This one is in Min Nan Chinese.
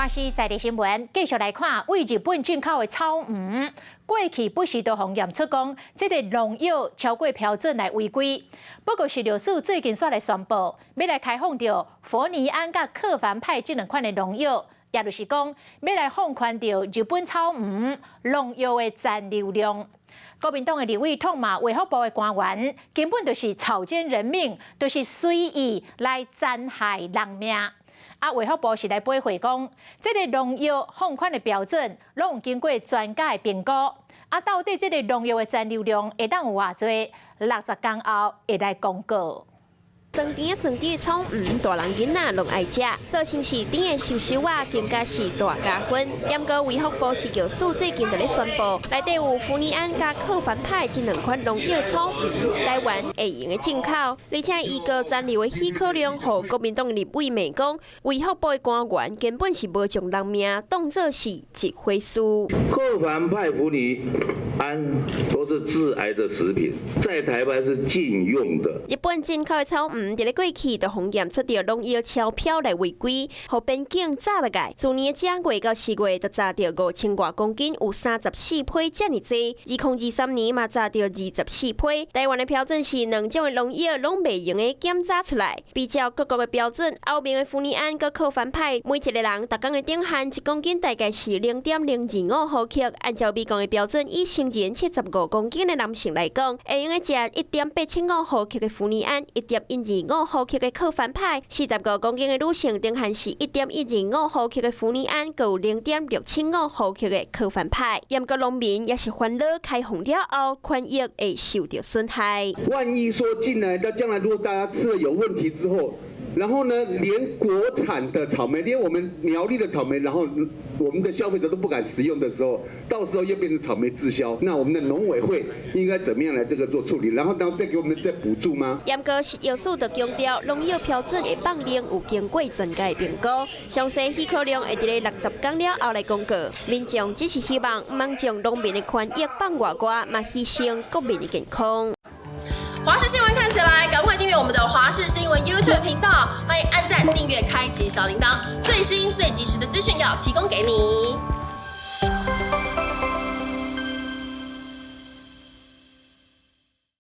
華視在地新聞，繼續來看，對日本進口的草莓，過去不時都予驗出講，這個農藥超過標準來違規。不過食藥署最近煞來宣布，欲來開放著佛尼安佮克凡派這兩款的農藥，也就是講，欲來放寬著日本草莓農藥的殘留量。國民黨的立委痛罵衛福部的官員，根本就是草菅人命，就是隨意來殘害人命。啊，衛福部是來駁回講，這個農藥放寬的標準，攏有經過專家的評估。啊，到底這個農藥的殘留量會當有偌濟？60工後會來公告。酸甜酸甜的草莓，大人囡仔攏愛食，做成是甜的溼溼仔，更加是大加分。毋過衛福部食藥署最近佇咧宣布，內底有福尼安佮克凡派這兩款農藥草莓，台灣會用得進口，而且依高殘留的許可量，予國民黨立委罵講，衛福部的官員根本是無將人命當做是一回事。克凡派、福尼安都是致癌的食品，在台灣是禁用的。日本進口的草莓，佇咧過去就予驗出著農藥超標來違規，予邊境炸落來。去年正月到4月就查著5000外公斤，有34批遮爾濟。2023年嘛查著24批。台灣的標準是兩種的農藥攏袂用得檢查出來。比較各國的標準，歐盟的福尼安佮克凡派，每一個人逐工的頂限1公斤大概是0.025毫克。按照美國的標準，以成人75公斤的男性來講，會用得食1.875毫克的福尼安，1.125毫克的克凡派；45公斤的女性頂限是1.125毫克的福尼安，閣有0.675毫克的克凡派。毋過農民也是煩惱，開放了後，權益會受著損害。萬一說進來，那將來如果大家吃了有問題之後，然後呢，連國產的草莓，連我們苗栗的草莓，然後我們的消費者都不敢食用的時候，到時候又變成草莓滯銷，那我們的農委會應該怎麼樣來這個做處理？然後再給我們再補助嗎？毋過食藥署就強調，農藥標準的放量有經過專家的評估，詳細許可量會佇咧60工了後來公告。民眾只是希望毋通將農民的權益放外外，嘛犧牲國民的健康。華視新聞看起來，趕快訂閱我們的華視新聞 YouTube 頻道，歡迎按讚、訂閱、開啟小鈴鐺，最新最及時的資訊要提供給你。